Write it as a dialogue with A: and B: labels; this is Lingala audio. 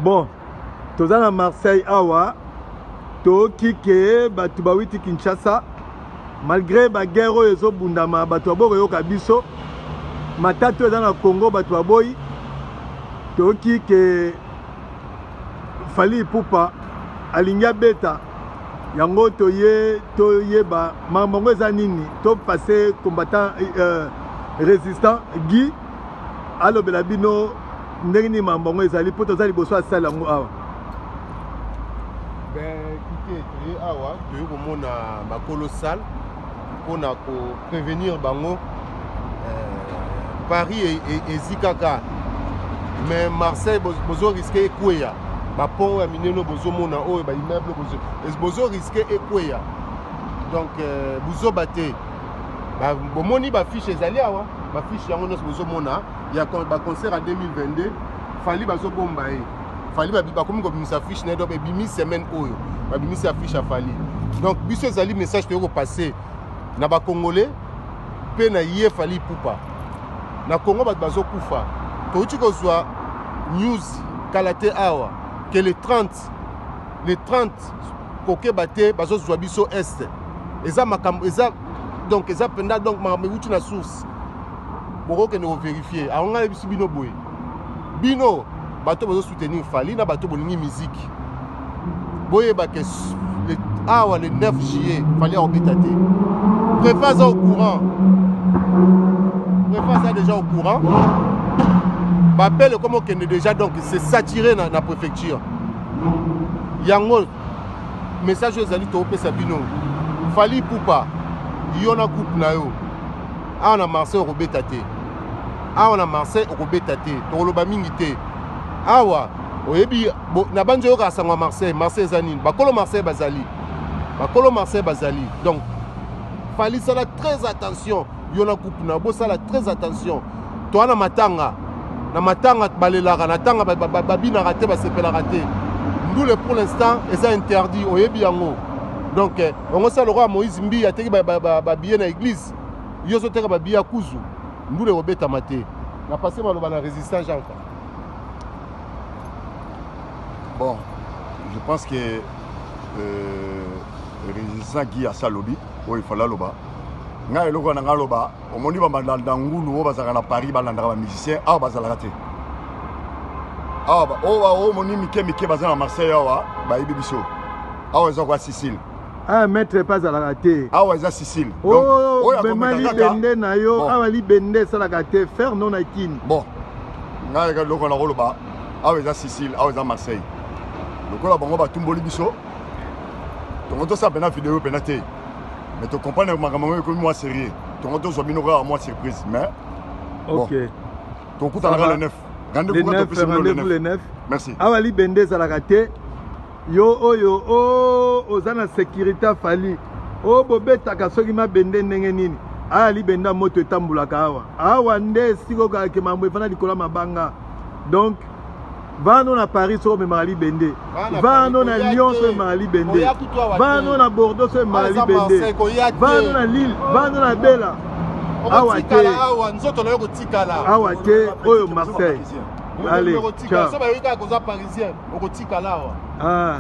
A: Bon, toza na Marseille awa, toyoki ke bato bawiti Kinshasa, malgré ba guerre oyo ezobundama, bato baboyi koyoka biso, matata oyo eza na Congo, bato baboyi. Toyoki ke Fally Ipupa alingi abeta yango, toye toyeba makambo yango eza nini, to passe combattant résistant Guy alobela bino ndenge nini makambo yango ezali, mpo toza liboso ya salle yango awa.
B: Ben écoutez, toye awa, toye komona bakolo salle mpona koprévenir bango. Paris ezi kaka, mais Marseille bozorisquer ekweya. Bapont ya minene bozomona oyo, baimmeuble bozorisquer ekweya. Donc buzoba te. Bomoni bafiche ezali awa, bafiche yango nyonso bozomona ya baconcert ya 2022. Fally bazobomba ye. Fally bakomi kobimisa fiche na ye. Donc ebimi semaine oyo, babimisi affiche ya Fally. Donc biso ezali message toyei kopasser na bacongolais mpe na ye Fally Ipupa. Na Congo bato bazokufa. Touti kozwa news kala te awa ke le 30, le 30 kokeba te, bazozwa biso Est. Eza makambo eza, donc eza mpenza, donc makambo ewuti na source, bokokende kovérifier. Aho ngai yebisi bino boye: bino bato bazosoutenir Fally na bato bolingi miziki, boyeba ke awa le 9 juillet Fally akobeta te. Préfet aza au courant, préfet aza déjà au courant. Bapele ekoma okende déjà, donc c'est saturé na préfecture. Yango message oyo ezali toopesa bino: Fally Ipupa, yo na groupe na yo, awa na Marseille okobeta te. Awa na Marseille okobeta te. Tokoloba mingi te awa. Oyebi na banzi oyokaka sango ya Marseille. Marseille eza nini? Bakolo Marseille bazali, bakolo Marseille bazali. Donc Fally, sala très attention. Yo na groupe na, bosala très attention. Toa na matanga, na matanga balelaka, na tanga babinaka te, basepelaka te. Ndule pour l'instant eza interdit, oyebi yango. Donc yango sala lokola Moïse Mbi ateki babillet na église, yo ozoteka babillet ya kuzu. Ndule ekobetama te. Na passe maloba na résistant Janka.
C: Bon, je pense que résistant Guy asa alobi oyo ifale aloba. Ngai eloko na ngai aloba, omoni bamalanda ngulu oyo bazalaka na Paris, balandaka bamusicien awa, bazalaka te awa. Oyo omoni mike mike baza na Marseille awa, bayebi biso. Awa eza kwa Sicile.
A: Ah, maître epe azalaka te.
C: Awa eza Sicile.
A: Oh, mema libende na yo awa, libende esalaka te faire no na kini.
C: Bon, ngai eloko na koloba, awa eza Sicile, awa eza Marseille. Lokola bango batumboli biso, tongo tosala mpena video mpena te, mais tocomprendre makambo yango ekomi mwa sérieux. Tongo tozwa bino kaka mwa surprise, mais
A: ok.
C: Tokutanaka le 9.
A: Rendez-vous le 9.
C: Merci.
A: Awa libende ezalaka te. Yo oyo o oza na sécurité, afali oyo bobetaka soki mabende ndenge nini, aya libende ya moto etambolaka awa. Awa nde esika okaka mambo efanda likolo ya mabanga. Donc vano na Paris soki omemaka libende, vano na Lyon soki omemaka libende, vano na Bordeaux soki omemaka libende, vano na Lille, vano na Bela, awa te.
B: Nzoto na yo kotikala.
A: Awa te, oyo Marseille. Allez, ciao.
B: So bayoki kaka koza parisien, okotikala awa.
A: Ah.